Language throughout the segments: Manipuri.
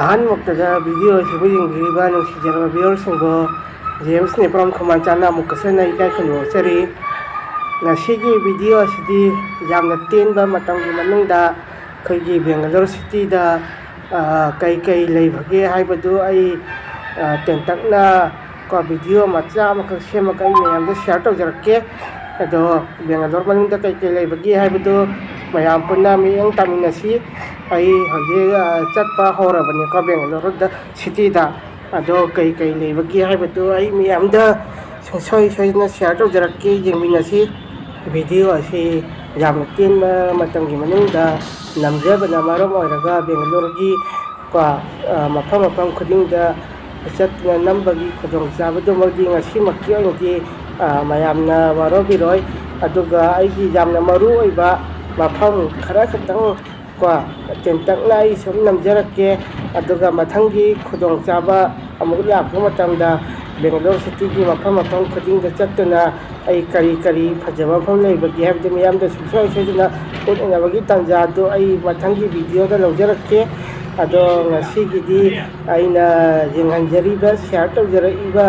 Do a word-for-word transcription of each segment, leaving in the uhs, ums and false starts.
ꯑꯍꯥꯟꯕꯃꯛꯇꯗ ꯚꯤꯗꯤꯑꯣ ꯑꯁꯤꯕꯨ ꯌꯦꯡꯕꯤꯔꯤꯕ ꯅꯨꯡꯁꯤꯖꯔꯕ ꯚꯤꯌꯨꯋꯔꯁꯤꯡꯕꯨ ꯖꯦꯝꯁ ꯅꯦꯄ꯭ꯔꯥꯝ ꯈꯨꯃꯥꯟꯆꯥꯅ ꯑꯃꯨꯛꯀꯁꯨ ꯍꯟꯅ ꯏꯀꯥꯏ ꯈꯨꯝꯅꯕ ꯎꯠꯆꯔꯤ꯫ ꯉꯁꯤꯒꯤ ꯚꯤꯗꯤꯑꯣ ꯑꯁꯤꯗꯤ ꯌꯥꯝꯅ ꯇꯦꯟꯕ ꯃꯇꯝꯒꯤ ꯃꯅꯨꯡꯗ ꯑꯩꯈꯣꯏꯒꯤ ꯕꯦꯡꯒꯂꯣꯔ ꯁꯤꯇꯤꯗ, ꯑ, ꯀꯩ ꯀꯩ ꯂꯩꯕꯒꯦ ꯍꯥꯏꯕꯗꯨ ꯑꯩ, ꯑ, ꯇꯦꯟꯇꯛꯅ ꯀꯣ ꯚꯤꯗꯤꯑꯣ ꯃꯆꯥ ꯑꯃꯈꯛ ꯁꯦꯝꯃꯒ ꯑꯩ ꯃꯌꯥꯝꯗ ꯁꯤꯌꯥꯔ ꯇꯧꯖꯔꯛꯀꯦ꯫ ꯑꯗꯣ ꯕꯦꯡꯒꯂꯣꯔ ꯃꯅꯨꯡꯗ ꯀꯩ ꯀꯩ ꯂꯩꯕꯒꯦ ꯍꯥꯏꯕꯗꯨ ꯃꯌꯥꯝ ꯄꯨꯟꯅ ꯃꯤꯠꯌꯦꯡ ꯇꯥꯃꯤꯟꯅꯁꯤ꯫ ꯑꯩ ꯍꯧꯖꯤꯛ, ꯑ, ꯆꯠꯄ ꯍꯧꯔꯕꯅꯤꯀꯣ ꯕꯦꯡꯒꯂꯣꯔꯗ ꯁꯤꯇꯤꯗ꯫ ꯑꯗꯣ ꯀꯩ ꯀꯩ ꯂꯩꯕꯒꯦ ꯍꯥꯏꯕꯗꯨ ꯑꯩ ꯃꯌꯥꯝꯗ ꯁꯨꯡꯁꯣꯏ ꯁꯣꯏꯗꯅ ꯁꯤꯌꯥꯔ ꯇꯧꯖꯔꯛꯀꯦ, ꯌꯦꯡꯃꯤꯟꯅꯁꯤ꯫ ꯚꯤꯗꯤꯑꯣ ꯑꯁꯤ ꯌꯥꯝꯅ ꯇꯦꯟꯕ ꯃꯇꯝꯒꯤ ꯃꯅꯨꯡꯗ ꯅꯝꯖꯕꯅ ꯃꯔꯝ ꯑꯣꯏꯔꯒ ꯕꯦꯡꯒꯂꯣꯔꯒꯤ ꯀꯣ, ꯑ, ꯃꯐꯝ ꯃꯐꯝ ꯈꯨꯗꯤꯡꯗ ꯆꯠꯇꯨꯅ ꯅꯝꯕꯒꯤ ꯈꯨꯗꯣꯡꯆꯥꯕꯗꯨꯃꯗꯤ ꯉꯁꯤꯃꯛꯀꯤ ꯑꯣꯏꯅꯗꯤ, ꯑ, ꯃꯌꯥꯝꯅ ꯋꯥꯔꯧꯕꯤꯔꯣꯏ꯫ ꯑꯗꯨꯒ ꯑꯩꯒꯤ ꯌꯥꯝꯅ ꯃꯔꯨ ꯑꯣꯏꯕ ꯃꯐꯝ ꯈꯔ ꯈꯛꯇꯪ ꯀꯣ, ꯇꯦꯟꯇꯛꯅ ꯑꯩ ꯁꯨꯝ ꯅꯝꯖꯔꯛꯀꯦ꯫ ꯑꯗꯨꯒ ꯃꯊꯪꯒꯤ ꯈꯨꯗꯣꯡꯆꯥꯕ ꯑꯃꯨꯛ ꯂꯥꯛꯄ ꯃꯇꯝꯗ ꯕꯦꯡꯒꯂꯣꯔ ꯁꯤꯇꯤꯒꯤ ꯃꯐꯝ ꯃꯐꯝ ꯈꯨꯗꯤꯡꯗ ꯆꯠꯇꯨꯅ ꯑꯩ ꯀꯔꯤ ꯀꯔꯤ ꯐꯖꯕ ꯃꯐꯝ ꯂꯩꯕꯒꯦ ꯍꯥꯏꯕꯗꯨ ꯃꯤꯌꯥꯝꯗ ꯁꯨꯡꯁꯣꯏ ꯁꯣꯏꯗꯅ ꯎꯠꯅꯅꯕꯒꯤ ꯇꯥꯟꯖꯥ ꯑꯗꯨ ꯑꯩ ꯃꯊꯪꯒꯤ ꯚꯤꯗꯤꯑꯣꯗ ꯂꯧꯖꯔꯛꯀꯦ꯫ ꯑꯗꯣ ꯉꯁꯤꯒꯤꯗꯤ ꯑꯩꯅ ꯌꯦꯡꯍꯟꯖꯔꯤꯕ, ꯁꯤꯌꯥꯔ ꯇꯧꯖꯔꯛꯏꯕ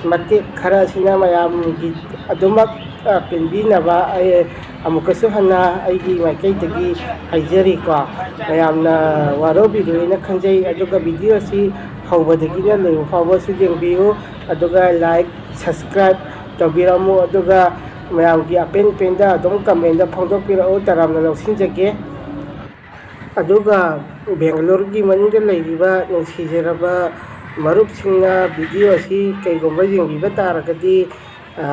ꯃꯇꯦꯛ ꯈꯔ ꯑꯁꯤꯅ ꯃꯌꯥꯝꯒꯤ ꯑꯗꯨꯃꯛ, ꯑ, ꯄꯦꯟꯕꯤꯅꯕ ꯑꯩ ꯑꯃꯨꯛꯀꯁꯨ ꯍꯟꯅ ꯑꯩꯒꯤ ꯃꯥꯏꯀꯩꯗꯒꯤ ꯍꯥꯏꯖꯔꯤꯀꯣ꯫ ꯃꯌꯥꯝꯅ ꯋꯥꯔꯧꯕꯤꯔꯣꯏꯅ ꯈꯟꯖꯩ꯫ ꯑꯗꯨꯒ ꯚꯤꯗꯤꯑꯣ ꯑꯁꯤ ꯍꯧꯕꯗꯒꯤꯅ ꯂꯣꯏꯕ ꯐꯥꯎꯕꯁꯨ ꯌꯦꯡꯕꯤꯌꯨ꯫ ꯑꯗꯨꯒ ꯂꯥꯏꯛ, ꯁꯕꯁꯀ꯭ꯔꯥꯏꯕ ꯇꯧꯕꯤꯔꯝꯃꯨ꯫ ꯑꯗꯨꯒ ꯃꯌꯥꯝꯒꯤ ꯑꯄꯦꯟ ꯄꯦꯟꯗ ꯑꯗꯨꯝ ꯀꯃꯦꯟꯗ ꯐꯣꯡꯗꯣꯛꯄꯤꯔꯛꯎ, ꯇꯔꯥꯝꯅ ꯂꯧꯁꯤꯟꯖꯒꯦ꯫ ꯑꯗꯨꯒ ꯕꯦꯡꯒꯂꯣꯔꯒꯤ ꯃꯅꯨꯡꯗ ꯂꯩꯔꯤꯕ ꯅꯨꯡꯁꯤꯖꯔꯕ ꯃꯔꯨꯞꯁꯤꯡꯅ ꯚꯤꯗꯤꯑꯣ ꯑꯁꯤ ꯀꯩꯒꯨꯝꯕ ꯌꯦꯡꯕꯤꯕ ꯇꯥꯔꯒꯗꯤ, ꯑ,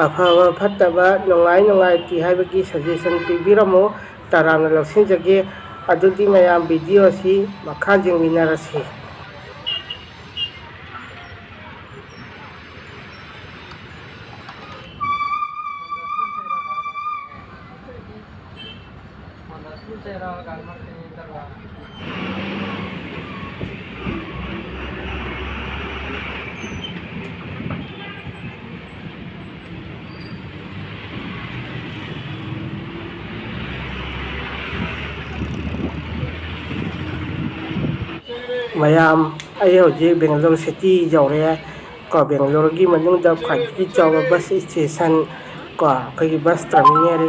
ꯑꯐꯕ ꯐꯠꯇꯕ, ꯅꯨꯡꯉꯥꯏ ꯅꯨꯡꯉꯥꯏꯇꯦ ꯍꯥꯏꯕꯒꯤ ꯁꯖꯦꯁꯟ ꯄꯤꯕꯤꯔꯝꯃꯨ, ꯇꯔꯥꯝꯅ ꯂꯧꯁꯤꯟꯖꯒꯦ꯫ ꯑꯗꯨꯗꯤ ꯃꯌꯥꯝ ꯚꯤꯗꯤꯑꯣ ꯑꯁꯤ ꯃꯈꯥ ꯌꯦꯡꯃꯤꯟꯅꯔꯁꯤ꯫ ꯃꯌꯥꯝ, ꯑꯩ ꯍꯧꯖꯤꯛ ꯕꯦꯡꯒꯂꯣꯔ ꯁꯤꯇꯤ ꯌꯧꯔꯦ꯫ ꯀꯣ, ꯕꯦꯡꯒꯂꯣꯔꯒꯤ ꯃꯅꯨꯡꯗ ꯈ꯭ꯋꯥꯏꯗꯒꯤ ꯆꯥꯎꯕ ꯕꯁ ꯁ꯭ꯇꯦꯁꯟ, ꯀꯣ, ꯑꯩꯈꯣꯏꯒꯤ ꯕꯁ ꯇꯔꯃꯤꯅꯦꯜ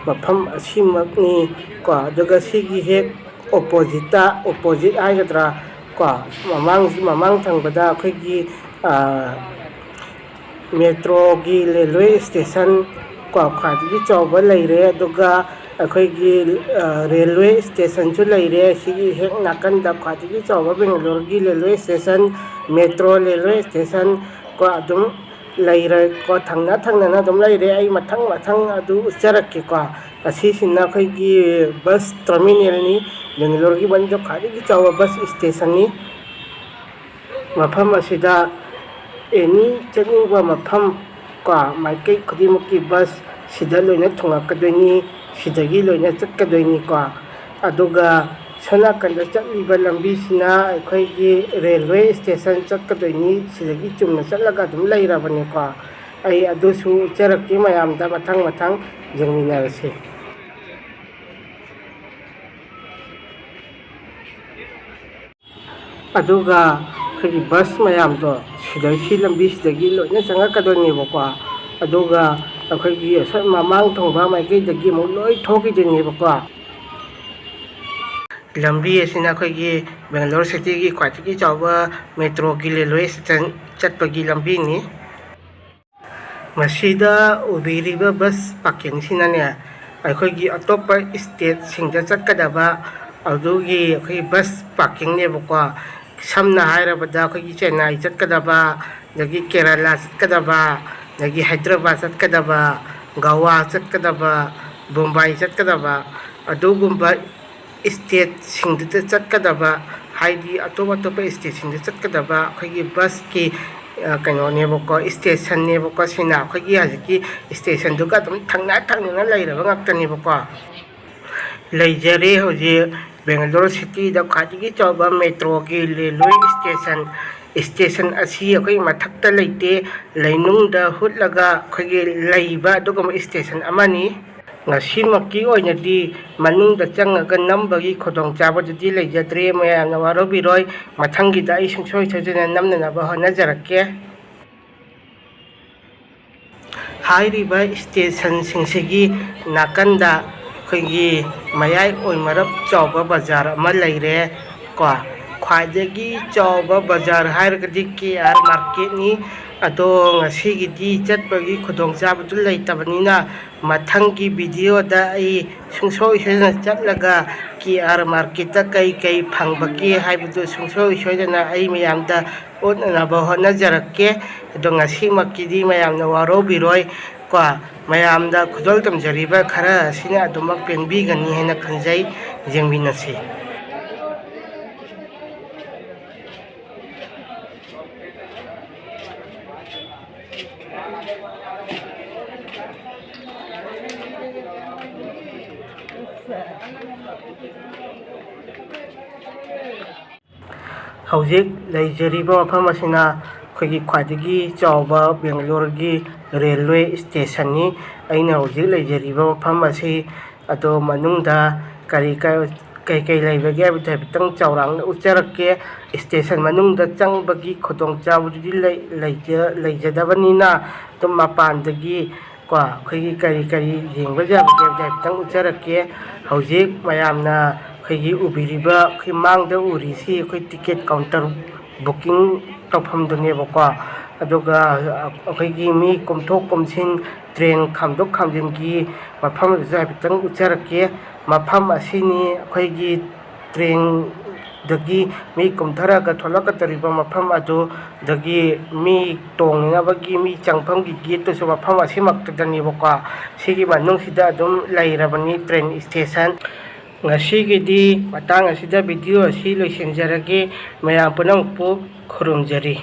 ꯃꯐꯝ ꯑꯁꯤꯃꯛꯅꯤ꯫ ꯀꯣ, ꯑꯗꯨꯒ ꯁꯤꯒꯤ ꯍꯦꯛ ꯑꯣꯄꯣꯖꯤꯠꯇ, ꯑꯣꯄꯣꯖꯤꯠ ꯍꯥꯏꯒꯗ꯭ꯔꯥ, ꯀꯣ, ꯃꯃꯥꯡ, ꯃꯃꯥꯡ ꯊꯪꯕꯗ ꯑꯩꯈꯣꯏꯒꯤ, ꯑ, ꯃꯦꯇ꯭ꯔꯣꯒꯤ ꯔꯦꯜꯋꯦ ꯁ꯭ꯇꯦꯁꯟ, ꯀꯣ, ꯈ꯭ꯋꯥꯏꯗꯒꯤ ꯆꯥꯎꯕ ꯂꯩꯔꯦ꯫ ꯑꯗꯨꯒ ꯑꯩꯈꯣꯏꯒꯤ, ꯑ, ꯔꯦꯜꯋꯦ ꯁ꯭ꯇꯦꯁꯟꯁꯨ ꯂꯩꯔꯦ꯫ ꯁꯤꯒꯤ ꯍꯦꯛ ꯅꯥꯀꯟꯗ ꯈ꯭ꯋꯥꯏꯗꯒꯤ ꯆꯥꯎꯕ ꯕꯦꯡꯒꯂꯣꯔꯒꯤ railway station, metro railway station, ꯀꯣ, ꯑꯗꯨꯝ ꯂꯩꯔꯦ꯫ ꯀꯣ, ꯊꯪꯅ ꯊꯪꯅꯅ ꯑꯗꯨꯝ ꯂꯩꯔꯦ꯫ ꯑꯩ ꯃꯊꯪ ꯃꯊꯪ ꯑꯗꯨ ꯎꯠꯆꯔꯛꯀꯦꯀꯣ꯫ ꯑꯁꯤꯁꯤꯅ ꯑꯩꯈꯣꯏꯒꯤ ꯕꯁ ꯇꯔꯃꯤꯅꯦꯜꯅꯤ, ꯕꯦꯡꯒꯂꯣꯔꯒꯤ ꯃꯅꯨꯡꯗ ꯈ꯭ꯋꯥꯏꯗꯒꯤ ꯆꯥꯎꯕ ꯕꯁ ꯁ꯭ꯇꯦꯁꯟꯅꯤ꯫ ꯃꯐꯝ ꯑꯁꯤꯗ ꯑꯦꯅꯤ ꯆꯠꯅꯤꯡꯕ ꯃꯐꯝ, ꯀꯣ, ꯃꯥꯏꯀꯩ ꯈꯨꯗꯤꯡꯃꯛꯀꯤ ꯕꯁ ꯁꯤꯗ ꯂꯣꯏꯅ ꯊꯨꯡꯉꯛꯀꯗꯣꯏꯅꯤ, ꯁꯤꯗꯒꯤ ꯂꯣꯏꯅ ꯆꯠꯀꯗꯣꯏꯅꯤꯀꯣ꯫ ꯑꯗꯨꯒ ꯁꯣꯝ ꯅꯥꯀꯟꯗ ꯆꯠꯂꯤꯕ ꯂꯝꯕꯤꯁꯤꯅ ꯑꯩꯈꯣꯏꯒꯤ ꯔꯦꯜꯋꯦ ꯁ꯭ꯇꯦꯁꯟ ꯆꯠꯀꯗꯣꯏꯅꯤ, ꯁꯤꯗꯒꯤ ꯆꯨꯝꯅ ꯆꯠꯂꯒ ꯑꯗꯨꯝ ꯂꯩꯔꯕꯅꯤꯀꯣ꯫ ꯑꯩ ꯑꯗꯨꯁꯨ ꯎꯠꯆꯔꯛꯀꯦ ꯃꯌꯥꯝꯗ, ꯃꯊꯪ ꯃꯊꯪ ꯌꯦꯡꯃꯤꯟꯅꯔꯁꯤ꯫ ꯑꯗꯨꯒ ꯑꯩꯈꯣꯏꯒꯤ ꯕꯁ ꯃꯌꯥꯝꯗꯣ ꯁꯤꯗꯩ, ꯁꯤ ꯂꯝꯕꯤꯁꯤꯗꯒꯤ ꯂꯣꯏꯅ ꯆꯪꯉꯛꯀꯗꯣꯏꯅꯦꯕꯀꯣ꯫ ꯑꯗꯨꯒ ꯑꯩꯈꯣꯏꯒꯤ ꯑꯁꯣꯝ ꯃꯃꯥꯡ ꯊꯪꯕ ꯃꯥꯏꯀꯩꯗꯒꯤ ꯑꯃꯨꯛ ꯂꯣꯏ ꯊꯣꯛꯈꯤꯗꯣꯏꯅꯦꯕꯀꯣ꯫ ꯂꯝꯕꯤ ꯑꯁꯤꯅ ꯑꯩꯈꯣꯏꯒꯤ ꯕꯦꯡꯒꯂꯣꯔ ꯁꯤꯇꯤꯒꯤ ꯈ꯭ꯋꯥꯏꯗꯒꯤ ꯆꯥꯎꯕ ꯃꯦꯇ꯭ꯔꯣꯒꯤ ꯔꯦꯜꯋꯦ ꯁ꯭ꯇꯦꯁꯟ ꯆꯠꯄꯒꯤ ꯂꯝꯕꯤꯅꯤ꯫ ꯃꯁꯤꯗ ꯎꯕꯤꯔꯤꯕ ꯕꯁ ꯄꯥꯔꯀꯤꯡꯁꯤꯅꯅꯦ, ꯑꯩꯈꯣꯏꯒꯤ ꯑꯇꯣꯞꯄ ꯁ꯭ꯇꯦꯠꯁꯤꯡꯗ ꯆꯠꯀꯗꯕ ꯑꯗꯨꯒꯤ ꯑꯩꯈꯣꯏꯒꯤ ꯕꯁ ꯄꯥꯔꯀꯤꯡꯅꯦꯕꯀꯣ꯫ ꯁꯝꯅ ꯍꯥꯏꯔꯕꯗ, ꯑꯩꯈꯣꯏꯒꯤ ꯆꯦꯟꯅꯥꯏ ꯆꯠꯀꯗꯕ, ꯑꯗꯒꯤ ꯀꯦꯔꯂꯥ ꯆꯠꯀꯗꯕ, ꯑꯗꯒꯤ ꯍꯥꯏꯗ꯭ꯔꯕꯥꯗ ꯆꯠꯀꯗꯕ, ꯒꯋꯥ ꯆꯠꯀꯗꯕ, ꯕꯣꯝꯕꯥꯏ ꯆꯠꯀꯗꯕ, ꯑꯗꯨꯒꯨꯝꯕ ꯁ꯭ꯇꯦꯠꯁꯤꯡꯗꯨꯗ ꯆꯠꯀꯗꯕ, ꯍꯥꯏꯗꯤ ꯑꯇꯣꯞ ꯑꯇꯣꯞꯄ ꯁ꯭ꯇꯦꯠꯁꯤꯡꯗ ꯆꯠꯀꯗꯕ ꯑꯩꯈꯣꯏꯒꯤ ꯕꯁꯀꯤ, ꯑ, ꯀꯩꯅꯣꯅꯦꯕꯀꯣ, ꯁ꯭ꯇꯦꯁꯟꯅꯦꯕꯀꯣ꯫ ꯁꯤꯅ ꯑꯩꯈꯣꯏꯒꯤ ꯍꯧꯖꯤꯛꯀꯤ ꯁ꯭ꯇꯦꯁꯟꯗꯨꯒ ꯑꯗꯨꯝ ꯊꯪꯅ ꯊꯪꯅꯅ ꯂꯩꯔꯕ ꯉꯥꯛꯇꯅꯦꯕꯀꯣ꯫ ꯂꯩꯖꯔꯦ ꯍꯧꯖꯤꯛ ꯕꯦꯡꯒꯂꯣꯔ ꯁꯤꯇꯤꯗ ꯈ꯭ꯋꯥꯏꯗꯒꯤ ꯆꯥꯎꯕ ꯃꯦꯇ꯭ꯔꯣꯒꯤ ꯔꯦꯜꯋꯦ ꯁ꯭ꯇꯦꯁꯟ꯫ ꯁ꯭ꯇꯦꯁꯟ ꯑꯁꯤ ꯑꯩꯈꯣꯏ ꯃꯊꯛꯇ ꯂꯩꯇꯦ, ꯂꯩꯅꯨꯡꯗ ꯍꯨꯠꯂꯒ ꯑꯩꯈꯣꯏꯒꯤ ꯂꯩꯕ ꯑꯗꯨꯒꯨꯝꯕ ꯁ꯭ꯇꯦꯁꯟ ꯑꯃꯅꯤ꯫ ꯉꯁꯤꯃꯛꯀꯤ ꯑꯣꯏꯅꯗꯤ ꯃꯅꯨꯡꯗ ꯆꯪꯉꯒ ꯅꯝꯕꯒꯤ ꯈꯨꯗꯣꯡꯆꯥꯕꯗꯨꯗꯤ ꯂꯩꯖꯗ꯭ꯔꯦ꯫ ꯃꯌꯥꯝꯅ ꯋꯥꯔꯧꯕꯤꯔꯣꯏ, ꯃꯊꯪꯒꯤꯗ ꯑꯩ ꯁꯨꯡꯁꯣꯏ ꯁꯣꯏꯗꯅ ꯅꯝꯅꯅꯕ ꯍꯣꯠꯅꯖꯔꯛꯀꯦ꯫ ꯍꯥꯏꯔꯤꯕ ꯁ꯭ꯇꯦꯁꯟꯁꯤꯡꯁꯤꯒꯤ ꯅꯥꯀꯟꯗ ꯑꯩꯈꯣꯏꯒꯤ ꯃꯌꯥꯏ ꯑꯣꯏꯃꯔꯞ ꯆꯥꯎꯕ ꯕꯖꯥꯔ ꯑꯃ ꯂꯩꯔꯦ ꯀꯣ꯫ ꯈ꯭ꯋꯥꯏꯗꯒꯤ ꯆꯥꯎꯕ ꯕꯖꯥꯔ ꯍꯥꯏꯔꯒꯗꯤ ꯀꯦ ꯑꯥꯔ ꯃꯥꯔꯀꯦꯠꯅꯤ꯫ ꯑꯗꯣ ꯉꯁꯤꯒꯤꯗꯤ ꯆꯠꯄꯒꯤ ꯈꯨꯗꯣꯡꯆꯥꯕꯗꯨ ꯂꯩꯇꯕꯅꯤꯅ, ꯃꯊꯪꯒꯤ ꯚꯤꯗꯤꯑꯣꯗ ꯑꯩ ꯁꯨꯡꯁꯣꯏ ꯁꯣꯏꯗꯅ ꯆꯠꯂꯒ ꯀꯦ ꯑꯥꯔ ꯃꯥꯔꯀꯦꯠꯇ ꯀꯩ ꯀꯩ ꯐꯪꯕꯒꯦ ꯍꯥꯏꯕꯗꯨ ꯁꯨꯡꯁꯣꯏ ꯁꯣꯏꯗꯅ ꯑꯩ ꯃꯌꯥꯝꯗ ꯎꯠꯅꯅꯕ ꯍꯣꯠꯅꯖꯔꯛꯀꯦ꯫ ꯑꯗꯣ ꯉꯁꯤꯃꯛꯀꯤꯗꯤ ꯃꯌꯥꯝꯅ ꯋꯥꯔꯧꯕꯤꯔꯣꯏ ꯀꯣ꯫ ꯃꯌꯥꯝꯗ ꯈꯨꯗꯣꯜ ꯇꯝꯖꯔꯤꯕ ꯈꯔ ꯑꯁꯤꯅ ꯑꯗꯨꯃꯛ ꯄꯦꯟꯕꯤꯒꯅꯤ ꯍꯥꯏꯅ ꯈꯟꯖꯩ꯫ ꯌꯦꯡꯃꯤꯟꯅꯁꯤ꯫ ꯍꯧꯖꯤꯛ ꯂꯩꯖꯔꯤꯕ ꯃꯐꯝ ꯑꯁꯤꯅ ꯑꯩꯈꯣꯏꯒꯤ ꯈ꯭ꯋꯥꯏꯗꯒꯤ ꯆꯥꯎꯕ ꯕꯦꯡꯒ꯭ꯂꯣꯔꯒꯤ ꯔꯦꯜꯋꯦ ꯁ꯭ꯇꯦꯁꯟꯅꯤ꯫ ꯑꯩꯅ ꯍꯧꯖꯤꯛ ꯂꯩꯖꯔꯤꯕ ꯃꯐꯝ ꯑꯁꯤ ꯑꯗꯣ ꯃꯅꯨꯡꯗ ꯀꯔꯤ ꯀ-, ꯀꯩ ꯀꯩ ꯂꯩꯕꯒꯦ ꯍꯥꯏꯕꯗꯨ ꯍꯥꯏꯐꯦꯠꯇꯪ ꯆꯥꯎꯔꯥꯛꯅ ꯎꯠꯆꯔꯛꯀꯦ꯫ ꯁ꯭ꯇꯦꯁꯟ ꯃꯅꯨꯡꯗ ꯆꯪꯕꯒꯤ ꯈꯨꯗꯣꯡꯆꯥꯕꯗꯨꯗꯤ ꯂꯩ-, ꯂꯩꯖ-, ꯂꯩꯖꯗꯕꯅꯤꯅ, ꯑꯗꯨꯝ ꯃꯄꯥꯟꯗꯒꯤ ꯀꯣ, ꯑꯩꯈꯣꯏꯒꯤ ꯀꯔꯤ ꯀꯔꯤ ꯌꯦꯡꯕ ꯌꯥꯕꯒꯦ ꯍꯥꯏꯕꯗꯨ ꯍꯥꯏꯐꯦꯠꯇꯪ ꯎꯠꯆꯔꯛꯀꯦ꯫ ꯍꯧꯖꯤꯛ ꯃꯌꯥꯝꯅ ꯑꯩꯈꯣꯏꯒꯤ ꯎꯕꯤꯔꯤꯕ, ꯑꯩꯈꯣꯏ ꯃꯥꯡꯗ ꯎꯔꯤꯁꯤ ꯑꯩꯈꯣꯏ ꯇꯤꯀꯦꯠ ꯀꯥꯎꯟꯇꯔ ꯕꯨꯀꯤꯡ ꯇꯧꯐꯝꯗꯨꯅꯦꯕꯀꯣ꯫ ꯑꯗꯨꯒ ꯑꯩꯈꯣꯏꯒꯤ ꯃꯤ ꯀꯣꯝꯊꯣꯛ ꯀꯣꯝꯁꯤꯟ, ꯇ꯭ꯔꯦꯟ ꯈꯥꯝꯗꯣꯛ ꯈꯥꯝꯖꯤꯟꯒꯤ ꯃꯐꯝ ꯑꯗꯨꯁꯨ ꯍꯥꯏꯐꯦꯠꯇꯪ ꯎꯠꯆꯔꯛꯀꯦ꯫ ꯃꯐꯝ ꯑꯁꯤꯅꯤ ꯑꯩꯈꯣꯏꯒꯤ ꯇ꯭ꯔꯦꯟꯗꯒꯤ ꯃꯤ ꯀꯨꯝꯊꯔꯒ ꯊꯣꯛꯂꯛꯀꯗꯧꯔꯤꯕ ꯃꯐꯝ ꯑꯗꯨ, ꯑꯗꯒꯤ ꯃꯤ ꯇꯣꯡꯅꯅꯕꯒꯤ ꯃꯤ ꯆꯪꯐꯝꯒꯤ ꯒꯦꯠꯇꯨꯁꯨ ꯃꯐꯝ ꯑꯁꯤꯃꯛꯇꯗꯅꯦꯕꯀꯣ꯫ ꯁꯤꯒꯤ ꯃꯅꯨꯡꯁꯤꯗ ꯑꯗꯨꯝ ꯂꯩꯔꯕꯅꯤ ꯇ꯭ꯔꯦꯟ ꯁ꯭ꯇꯦꯁꯟ꯫ ꯉꯁꯤꯒꯤꯗꯤ ꯃꯇꯥꯡ ꯑꯁꯤꯗ ꯚꯤꯗꯤꯑꯣ ꯑꯁꯤ ꯂꯣꯏꯁꯤꯟꯖꯔꯒꯦ꯫ ꯃꯌꯥꯝ ꯄꯨꯝꯅꯃꯛꯄꯨ ꯈꯨꯔꯨꯝꯖꯔꯤ꯫